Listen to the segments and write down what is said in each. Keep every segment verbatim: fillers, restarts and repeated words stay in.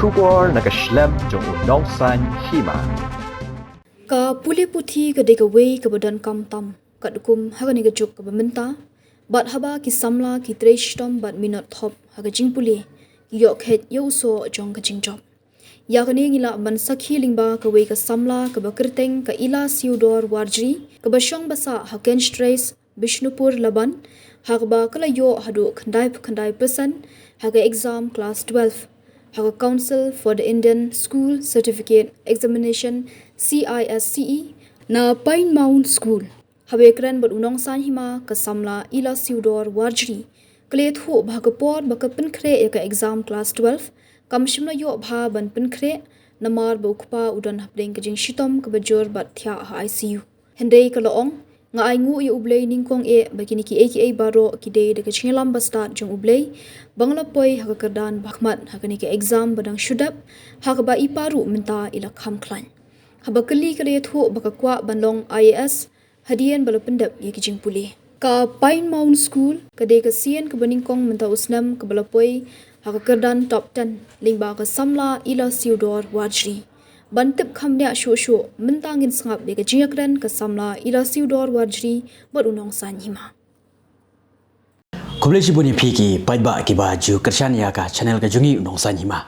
Khubor na ka shlem jong u Nongsaiñ Hima. Ka pule puthi ka dei kawei kaba donkam tam katkum ha kane ka juk kaba mynta, bad haba ki samla ki trei shitom bad minot thop ha ka jingpule, ki ïoh khet ïa u soh jong ka jingjop. Ïa kane ngi lah ban sakhi lyngba kawei ka samla kaba kyrteng ka Ila Siudor Warjri, kaba shong basah ha Kench Terrace, Bishnupur, Laban, ha kaba ka la ïoh haduh khyndai phew khyndai percent ha ka exam class twelve ha ka Council for the Indian School Certificate Examination, C I S C E, na Pine Mount School. Haba ïakren bad u Nongsaiñ Hima, ka samla Ila Siudor Warjri ka la ïathuh ba ha ka por ba ka pynkhreh ïa ka exam class twelve, kam shym la ïoh bha ban pynkhreh namar ba u kpa u don hapdeng ka jingshitom kaba jur bad thiah ha I C U. Hynrei ka la ong, nga ainguh ïa U Blei nyngkong eh ba kine kiei kiei baroh ki dei da ka jingïalam bastad jong U Blei ba nga la poi ha ka kyrdan ba khmat ha kane ka exam ba dang shu dep, ha kaba i pa ruh mynta i la kham khlaiñ. Haba kylli, ka la ïathuh ba ka kwah ban long I A S hadien ba la pyndep ïa ki jingpule. Ka Pine Mount School ka dei ka sien kaba nyngkong mynta u snem kaba la poi ha ka kyrdan top ten lyngba ka samla Ila Siudor Warjri. Ban tip kham bniah shuh shuh, mynta ngin sngap ïa ka jingïakren ka samla Ila Siudor Warjri bad u Nongsaiñ Hima. Khublei shibun ïa phi ki paidbah kiba ju kyrshan ïa ka channel ka jong ngi u Nongsaiñ Hima.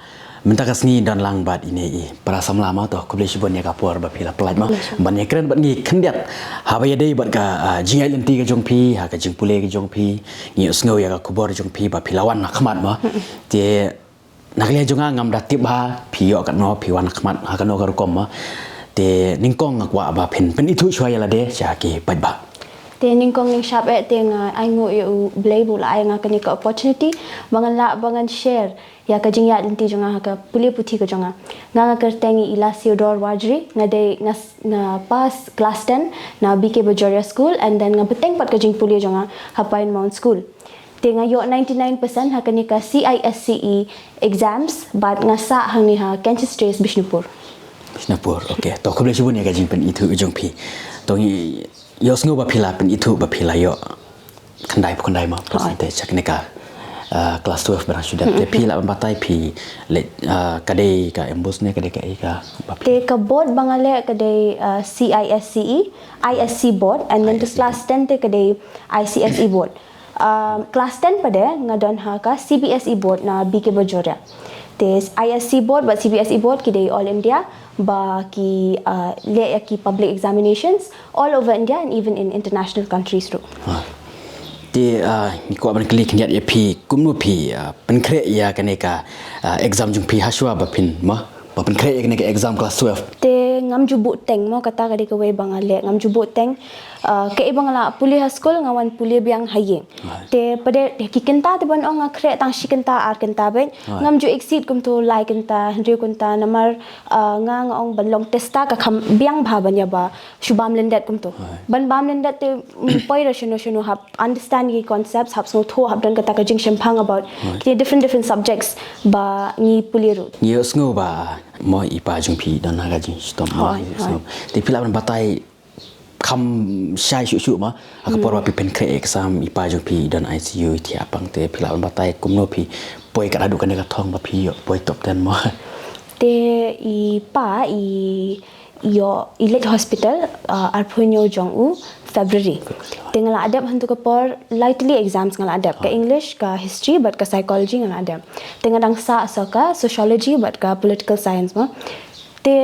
Mynta ka sngi don lang bad ine i para samla ma, to khublei shibun ïa ka por ba phi la pynlait ma ban ïakren bad ngi khyndiat haba ïadei bad ka, ah, jingïaid lynti ka jong phi ha ka jingpule ka jong phi. Ngi ïohsngew ïa ka khubor jong phi ba phi la wan ha khmat ma. Te na ka liang jong nga ngam da tip ba phi ïoh katno, phi wan ha khmat ha kano ka rukom ma. Te nyngkong nga kwah ba phin pynithuh shuwa ïa lade sha ki paidbah. Te nyngkong nyngshap eh te nga ainguh ïa U Blei ba u la ai nga kane ka opportunity ba ngan lah ba ngan share ïa ka jingïaid lynti jong nga ha ka pule puthi ka jong nga. Nga, nga kyrteng i Ila Siudor Warjri, nga dei, nga s-, nga pass class ten na B K Bajoria School, and then nga bteng pat ka jingpule jong nga ha Pine Mount School. Te nga ïoh ninety-nine percent ha kane ka C I S C E exams, bad nga sah hangne ha Kench Terrace, Bishnupur. Bishnupur, okay. To khublei shibun ïa ka jingpynithuh jong phi. To ngi ïohsngew ba phi la pynithuh ba phi la ïoh khyndai phew khyndai ma percentage ha kane ka, ah, class twelve ba dang shu dep. Te phi lah ban batai phi leh, ah, ka dei ka MBOSE ne ka dei kaei kaba phi? Te ka board ba nga leh ka dei, ah, C I S C E, I S C board, and then to class ten te ka dei I C S E board. Um, class ten pat nga don ha ka C B S E board na B K Bajoria. Te I S C board bad C B S E board ki dei all India, ba ki, uh, leh ïa ki public examinations all over India and even in international countries ruh. Ha. Te, uh, ngi kwah ban kylli khyndiat ïa phi, kumno phi, uh, pynkhreh ïa kane ka, uh, exam jong phi ha shuwa ba phin ma, ba pynkhreh ïa kane ka exam class twelve? Te ngam ju buh teng mo, kata ka dei kawei ba nga leh, ngam ju buh teng. Uh, kaei ba nga la pule ha skul nga wan pule biang ha ïing. Te pat ki kynta te ban ong nga khreh tang shi kynta ar kynta beit. Ngam ju exceed kumto lai kynta hynriew kynta namar, uh, nga, nga ong ban long testa ka kham biang bha ban ïa ba shu bam lyndet kumto. Ban bam lyndet te, mm, poi ra shano shano hap understand ki concepts, hap sngewthuh, hap don kata ka jingshemphang about ki different, different subjects ba ngi pule ruh. Ngi ïohsngew ba mo i pa jong phi don ha ka jingshitom mo. Te phi lah ban batai kham shai shuh shuh ma, ha ka por ba phi pynkhreh exam i pa jong phi don I C U i thiah pang, te phi lah ban batai kumno phi poi kat haduh kane ka thong ba phi ïoh poi top ten mo? Te i pa i ïoh i leit hospital, uh, arphew hynñiew jong u February. Te nga la dep hangto ka por lai tylli exams nga la dep, ka English, ka history bad ka psychology nga la dep. Te nga dang sah sa ka sociology bad ka political science mo. Te,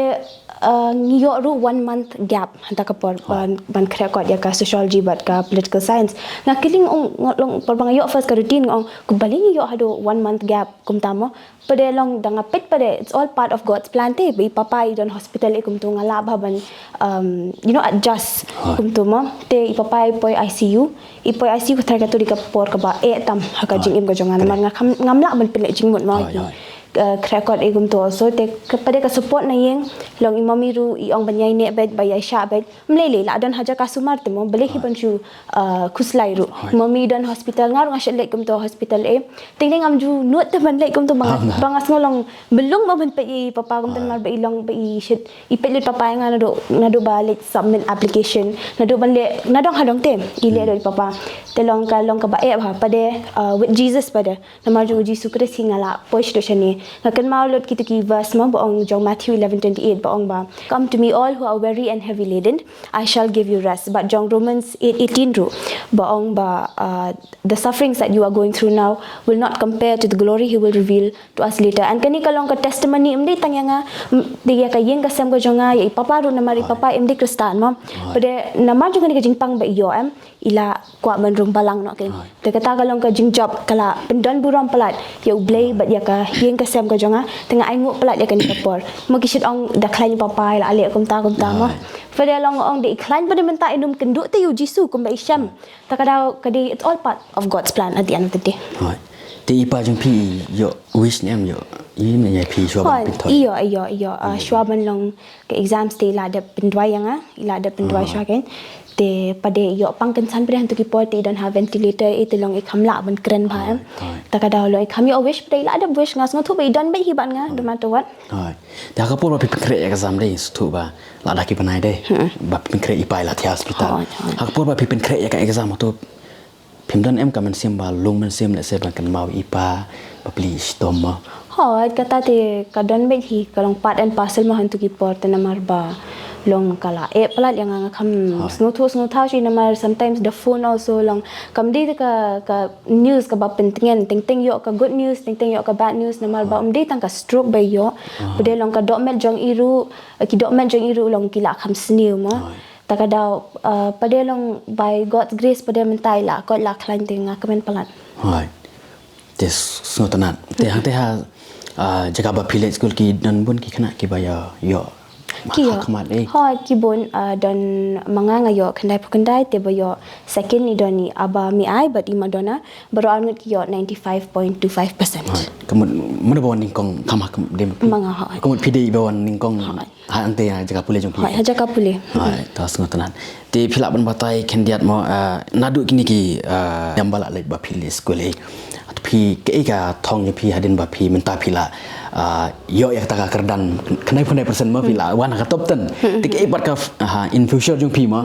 uh, ngi ïoh ruh one month gap hangta ka por ban, ban khreh kot ïa ka sociology bad ka political science. Nga kylli nga ong, nga long por ba nga ïoh first ka routine nga ong, kumno balei ngi ïoh haduh one month gap kumta mo. Pat long da nga peit pat it's all part of God's plan te, ba i papa i don hospital eh kumto nga lah bha ban, um, you know, adjust kumto mo. Te i papa i poi I C U, i poi I C U ka tharai kato dei ka por kaba eh tam ha ka jingim ka jong nga namar nga kham, ngam lah ban pynleit jingmut mo. Uh, khreh kot eh kumto. So te ka, pat ka support na ïing, long i mommy ruh i ong ban ïai neh beit, ba ïai shah beit. Ym lei lei, la don ha jaka sumar te mo, balei hi ban shu, uh, khuslai ruh. Mommy don hospital, nga ruh nga shait leit kumto hospital eh. Teng teng ngam ju nud te ban leit kumto ba nga, ba nga sngew long bynlung ba ban peit i papa kumto namar ba i long ba i shait, i peit lut papa ïa nga naduh, naduh ba leit submit application, naduh ban leh, nadong hadong te i leh lut i papa. Te long ka, long kaba eh bha pat, uh, with Jesus pat. Namar jong u Jisu Khrist hi nga la poi shaduh shane. Nga kynmaw lut kita ki verse mo ba ong jong Matthew eleven twenty-eight ba ong ba, "Come to me all who are weary and heavy laden, I shall give you rest." Bad jong Romans eight eighteen ruh ba ong ba, uh, "The sufferings that you are going through now will not compare to the glory he will reveal to us later." And kane ka long ka testimony, ym dei tang ïa nga, ym dei ïa ka ïing ka sem ka jong nga, ïa i papa ruh namar i papa em dei Khristan mo. Pat de namar jong kane ka jingpang ba i ïoh em, i la kwah ban rung balang noh kein. Te kata ka long ka jingjop ka la pyndon burom palat ïa U Blei bad ïa ka ïing ka sem ka jong nga. Te nga ainguh palat ïa kane ka por. Mo ki shait ong da khlaiñ papa i la leh kumta kumta mo. Pat de long ong da i khlaiñ pat de mynta i nym kynduh te ïa U Jisu kumba i shem. Ta ka daw ka dei, it's all part of God's plan at the end of the day. Te i pa jong phi ïoh wish ne em, ïoh i ne ïa phi shuwa ban pynthoi? Ïoh, ïoh, ïoh, ah, shuwa ban long ka exams te i la dep pynduwai ïa nga, i la dep pynduwai shuwa kein. Te pat de ïoh pang kynsan pat de hangto ki por te i don ha ventilator, i te long i kham lah ban kren bha em. Ta ka daw long i kham ïoh wish pat de i la dep wish, nga sngewthuh ba i don beit hi bad nga no matter what. Te ha ka por ba phi pynkhreh ïa ka exam de, sngewthuh ba lada ki bnai de ba phi pynkhreh, i pa i la thiah hospital. Ha ka por ba phi pynkhreh ïa ka exam, hato phim don em ka mynsiem ba lung mynsiem lehse ban kynmaw i pa ba plie shitom mo? Hooid, kata te ka don beit hi, ka long part and parcel mo hangto ki por te namar ba long ka la eh palat ïa nga, nga kham sngewthuh sngewthaw shi namar sometimes the phone also long kam dei ka, ka news kaba pyntngen, teng teng ïoh ka good news, teng teng ïoh ka bad news namar ba ym dei tang ka stroke ba ïoh. Pat de long ka dohmet jong i ruh, ki dohmet jong i ruh long ki la kham sniew mo. Ta ka daw, uh, pat de long by God's grace pat de mynta i la koit la khlaiñ te nga kmen palat. Te sngewtynnat. Te hangte ha, uh, jaka ba phi leit skul ki don bun ki khynnah kiba ïoh, ïoh ki ïoh khmat, eh? Hooid, ki bun, uh, don ma nga nga ïoh khyndai phew khyndai, te ba ïoh second i don i Aba Miai bad i Madonna, baroh arngut ki ïoh ninety-five point two five percent. Ka mut mano ba wan nyngkong, kham ha ka mut de ma phi? Ma nga, hooid. Ka mut phi dei ba wan nyngkong. Hooid. Ha hangte ha jaka pule jong phi? Hooid, ha jaka pule. Hooid, ta sngewtynnat. Te phi lah ban batai khyndiat mo, ah, naduh kine ki, ah, niam ba la leit ba phi leit skul, eh? Phi, kaei ka thong jong phi hadien ba phi mynta phi la, ah, ïoh ïa kata ka kyrdan khyndai phew khyndai percent mo, phi la wan ha ka top ten. Te kaei pat ka, ah, in future jong phi mo?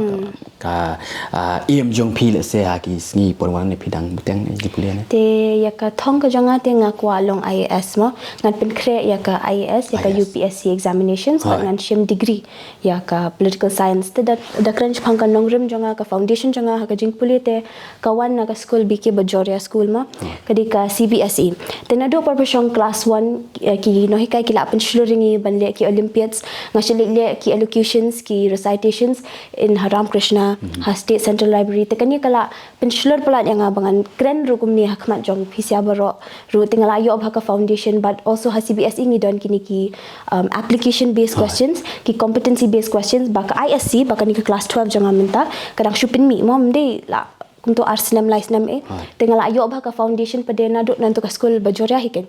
Ka, ah, aim jong phi lehse ha ki sngi por wan ne phi dang bteng ne ki pule ne? Te ïa ka thong ka jong nga te nga kwah long I A S mo. Ngan pynkhreh ïa ka I A S, ïa ka I A S. U P S C examinations, bad ngan shim degree ïa ka political science. Te da, da kren shaphang ka nongrim jong nga, ka foundation jong nga ha ka jingpule te ka wan na ka skul B K Bajoria School mo. Ka dei ka C B S E. Te naduh por ba shong class one, eh, ki nonghikai ki la pynshlur ïa ngi ban leh ki Olympiads, nga shait leit leh ki elocutions, ki recitations, in ha Ramakrishna, ha State Central Library. Te kane ka la pynshlur palat ïa nga ba ngan kren ruh kumne ha khmat jong phi sha baroh ruh, te nga la ïoh bha ka foundation, but also ha C B S E ngi don kine ki, um, application based questions, ki competency based questions, ba ka I S C, ba kane ka class twelve jong nga mynta ka dang shu pynmih mo, ym dei la kumto ar snem lai snem, eh. Te nga la ïoh bha ka foundation pat de naduh nangto ka skul Bajoria hi kein.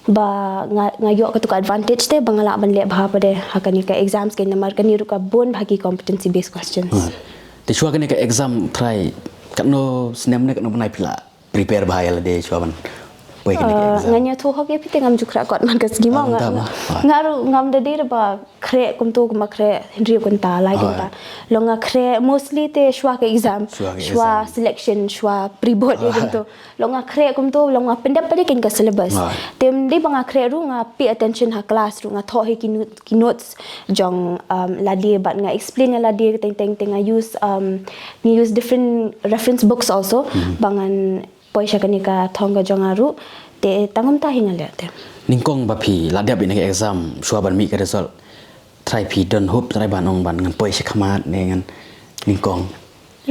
Ba nga, nga ïoh kato ka advantage te ba nga lah ban leh bha pat de ha kane ka exams kein namar kane ruh ka bun bha ki competency based questions. Te shuwa kane ka exam try, katno snem ne katno bnai phi la prepare bha ïa lade shuwa ban poi kane ka exam? Ngan ïathuh hok ïa phi te ngam ju khreh kot man ka sngi mo. Nga ruh ngam da dei ba khreh kumto kumba khreh hynriew kynta, lai kynta. Long nga khreh mostly te shuwa ka exam, shuwa selection, shuwa pre-board ïa kumto. Long nga khreh kumto, long nga pyndep pat de kein ka syllabus. Te ym dei ba nga khreh ruh, nga pay attention ha class ruh, nga thoh hi ki notes jong, um, lade bad nga explain ïa lade teng teng, te nga use, um, nga use different reference books also ba ngan poi sha kane ka thong ka jong nga ruh. Te tang kumta hi nga leh te. Nyngkong ba phi la dep ïa kane ka exam shuwa ban mih ka result, try phi don hope try ban ong ban ngan poi sha khmat ne ngan nyngkong?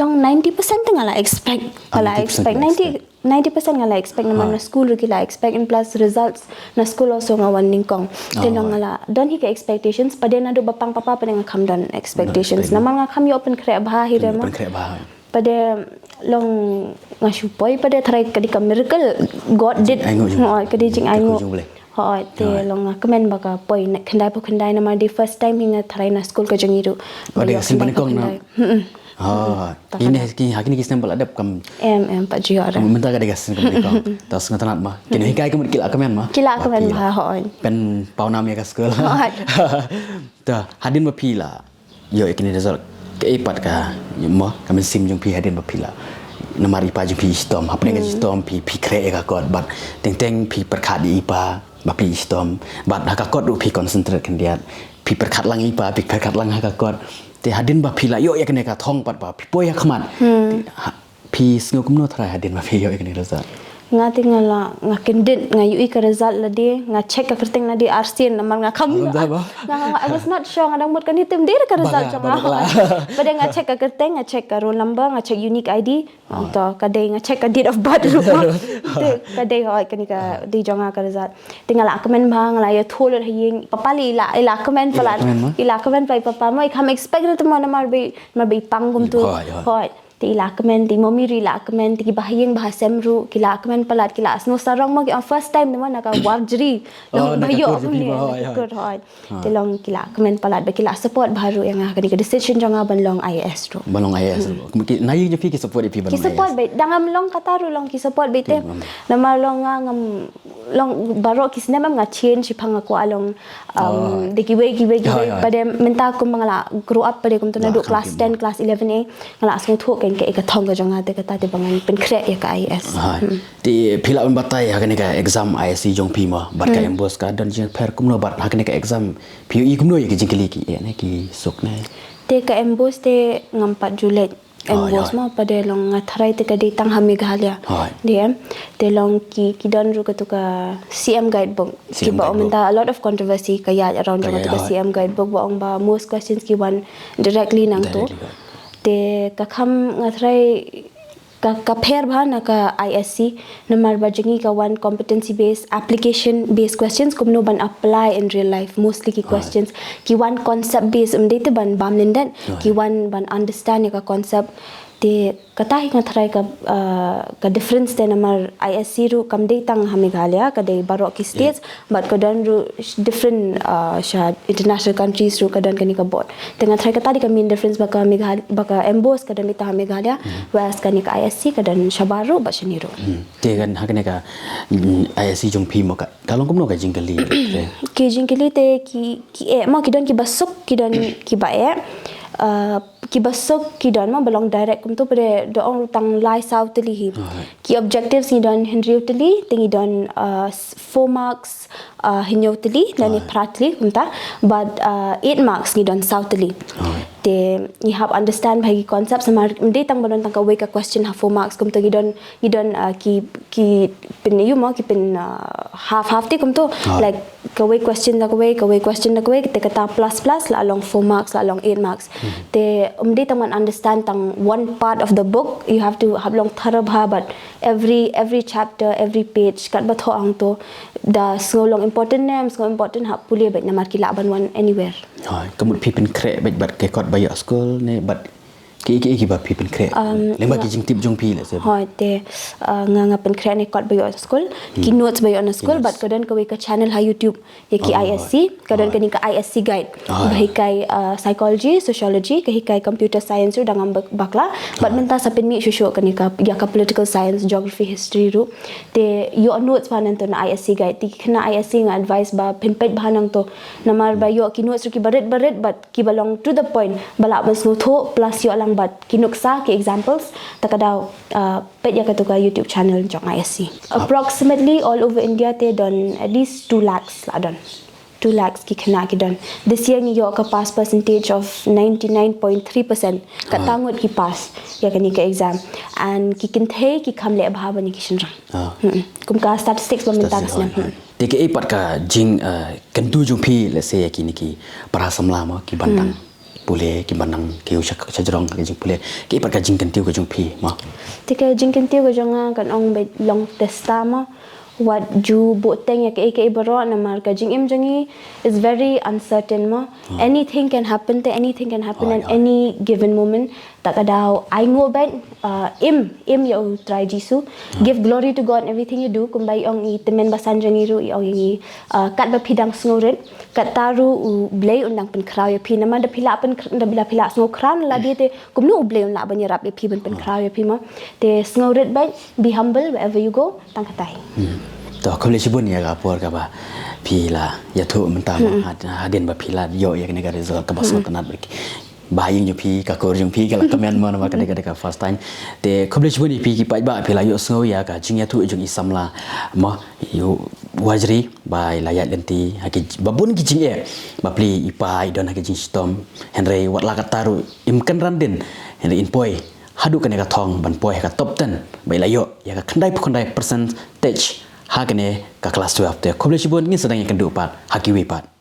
Long ninety percent te nga la expect, nga la expect ninety, ninety percent nga la expect namar na school ruh ki la expect, and plus results na school also nga wan nyngkong. Te long nga la don hi ka expectations, pat de naduh ba pang papa pat de nga kham don expectations namar nga kham ïoh pynkhreh bha hi re mo. Pat de long nga shu poi pat de tharai ka dei ka miracle, God did. Ka dei jingainguh. Hooid, te long nga kmen ba ka poi khyndai phew khyndai namar dei first time hi nga tharai na skul ka jong ngi ruh ba ïoh khyndai phew khyndai. Hooid. Ine ki ha kine ki snem ba la dep kam? Em, em, pat ju ïoh re. Mynta ka dei ka snem ka pynlong. Ta sngewtynnat ma. Kine hikai ka mut ki la kmen ma. Ki la kmen bha, hooid. Pynpaw nam ïa ka skul. Hooid. Ta hadien ba phi la ïoh ïa kine result, kaei pat ka, mo, ka mynsiem jong phi hadien ba phi la, namar i pa jong phi shitom, hapdeng ka shitom phi, phi khreh ïa ka kot, bad teng teng phi pyrkhat ïa i pa. ba phi shitom, bad ha ka kot ruh phi concentrate khyndiat. Phi pyrkhat lang ïa i pa, phi pyrkhat lang ha ka kot. Te hadien ba phi la ïoh ïa kane ka thong pat ba phi poi ha khmat. Te ha, phi sngew kumno tharai hadien ba phi ïoh ïa kane ka result? Nga te nga la, nga kyndit, nga ïohi ka result lade, nga check ka kyrteng lade arsien namar nga kham. Nga, nga, I was not sure, nga dang mut kane te ym dei ka result jong nga. Bad nga check ka kyrteng, nga check ka roll number, nga check unique I D. To ka dei, nga check ka date of birth ruh. Te ka dei, hooid, kane ka dei jong nga ka result. Te nga la kmen bha, nga la ïathuh lut ha ïing. Papa lei i la, i la kmen palat. I la kmen palat i papa mo, i kham expect ruh te mo namar ba i, namar ba i pang kumtu. Hooid. Te i la kmen, te i mommy ruh i la kmen, te ki ba ha ïing ba ha sem ruh ki la kmen palat, ki la sngewsarong mo, ki ong first time te mo na ka Warjri. Long ba ïoh kumne, hooid. Te long ki la kmen palat bad ki la support bha ruh ïa nga ha kane ka decision jong nga ban long I A S ruh. Ban long I A S ruh. Ki, na ïing jong phi ki support ïa phi ban long I A S? Ki support bha, dang ngam long kata ruh long ki support bha te. Namar long nga ngam long baroh ki snem nga change, shiphang nga kwah long, um, da kiwei kiwei kiwei. Pat mynta kumba nga la grow up pat kumta naduh class ten, class eleven, eh, nga la sngewthuh kein ka, ka thong ka jong nga te kata te ba ngan pynkhreh ïa ka I A S. Te phi lah ban batai ha kane ka exam I S C jong phi mo, bad ka MBOSE ka don jingpher kumno, bad ha kane ka exam phi ïohi kumno ïa ki jingkylli ki eh ne, ki suk ne? Te ka MBOSE te ngam pat ju leit MBOSE mo, pat de long nga tharai te ka dei tang ha Meghalaya. Dei em, te long ki, ki don ruh katu ka C M Guidebook. Ki ba ong mynta a lot of controversy ka ïaid around jong katu ka C M Guidebook ba ong ba most questions ki wan directly nangtu. Te ka kham, nga tharai ka, ka pher bha na ka I S C, namar ba jong ngi ka wan competency based, application based questions, kumno ban apply in real life, mostly ki questions ki wan concept based, ym dei te ban bam lyndet, ki wan ban understand ïa ka concept. Te kata hi nga tharai ka, uh, ka difference te namar I S C ruh kam dei tang ha Meghalaya, ka dei baroh ki states. Bad ka don ruh sh-, different, uh, sha international countries ruh ka don kane ka board. Te nga tharai kata dei ka main difference ba ka Meghal-, ba ka MBOSE ka don beit ha Meghalaya, whereas kane ka I S C ka don shabar ruh bad shane ruh. Te kan ha kane ka, mm, I S C jong phi mo ka, ka long kumno ka jingkylli? Ki jingkylli te ki, ki eh mo, ki don ki ba suk, ki don ki ba eh. Uh, ki ba suk ki don mo ba long direct kumtu, pat de da ong ruh tang lai saw tylli hi. Ki objectives ngi don hynriew tylli, te ngi don, uh, four marks, uh, hynñiew tylli, lane phra tylli kumta, bad, uh, eight marks ngi don saw tylli. Te ngi hap understand bha ki concepts namar ym dei tang ba don tang kawei ka question ha four marks kumtu, ngi don, ngi don, uh, ki, ki pyn ïa u mo, ki pyn, uh, half half te kumtu, like kawei question da kawei, kawei question da kawei, te kata plus plus la long four marks, la long eight marks. Te ym dei tang ban understand tang one part of the book, you have to hap long thorough bha, but every, every chapter, every page, kat ba thoh hangto, da sngew long important ne ym sngew important, hap pule beit namar ki lah ban wan anywhere. Hooid, ka mut phi pynkhreh beit bad ki kot ba ïoh skul ne bad ki, ki, ki ba phi pynkhreh? Um, lyngba ki jingtip jong phi lehse? Hooid, te, uh, nga, nga pynkhreh ne kot ba ïoh skul, ki notes ba ïoh na skul, bad ka don kawei ka channel ha YouTube ïa ki I S C, ka don kane ka I S C guide. Ba hikai, uh, psychology, sociology, ka hikai computer science ruh da ngam bak-, bakla. Bad mynta sa pynmih shuh shuh kane ka, ïa ka political science, geography, history ruh. Te ïoh notes pat nangto na I S C guide. Te ki khynnah I S C nga advice ba phin peit bha nangto. Namar ba ïoh ki notes ruh ki barit barit bad ki ba long to the point, ba lah ban sngewthuh, plus ïoh lang bad ki nuksa, ki examples, ta ka daw, uh, peit ïa katu ka YouTube channel jong I S C. Approximately all over India te don at least two lakhs la don. Two lakhs ki khynnah ki don. This year ngi ïoh ka pass percentage of ninety-nine point three percent. Kata ngut ki pass ïa kane ka exam. And ki kynthei ki kham leh bha ban ïa ki shynrang. Kum ka statistics ba mynta ka snem. Te kaei pat ka jing, uh, kyntu jong phi, lehse ïa kine ki para samla mo, ki ban dang pule, ki ban dang kiew sha, sha jrong ka jingpule, kaei pat ka jingkyntiew ka jong phi mo? Te ka jingkyntiew ka jong nga kan ong beit long testa mo. Wat ju buhteng ïa kaei kaei baroh namar ka jingim jong ngi is very uncertain mo. Anything can happen, te anything can happen at any given moment. Ta ka daw ai nguh beit, uh, im, im ïa U Trai Jisu. Give glory to God in everything you do. Kumba i ong i tymmen basan jong ngi ruh, i ong ïa ngi, uh, katba phi dang sngewrit, katta ruh U Blei un dang pynkhraw ïa phi. Namar da phi lah pyn-, da phi lah sngewkhraw na lade te kumno U Blei un lah ban ïarap ïa phi, ban pynkhraw ïa phi mo. Te sngewrit beit, be humble wherever you go, tang katai. To, khublei shibun ïa ka por kaba phi la ïathuh mynta mo, had-, hadien ba phi la ïoh ïa kane ka result kaba sngewtynnat bha. Ba ha ïing jong phi, ka kur jong phi ka la kmen mo, namar ka dei, ka dei ka first time. Te khublei shibun ïa phi ki paidbah, phi la ïohsngew ïa ka jingïathuh jong i samla mo, ïa u Wajri ba i la ïaid lynti ha ki ba bun ki jingeh, ba pli i pa i don ha ki jingshitom. Hynrei wat la katta ruh im kynran dien, hynrei in poi haduh kane ka thong ban poi ha ka top ten ba i la ïoh ïa ka khyndai phew khyndai percentage ha kane ka class twelve. Te khublei shibun, ngin sa dang ïakynduh pat ha kiwei pat.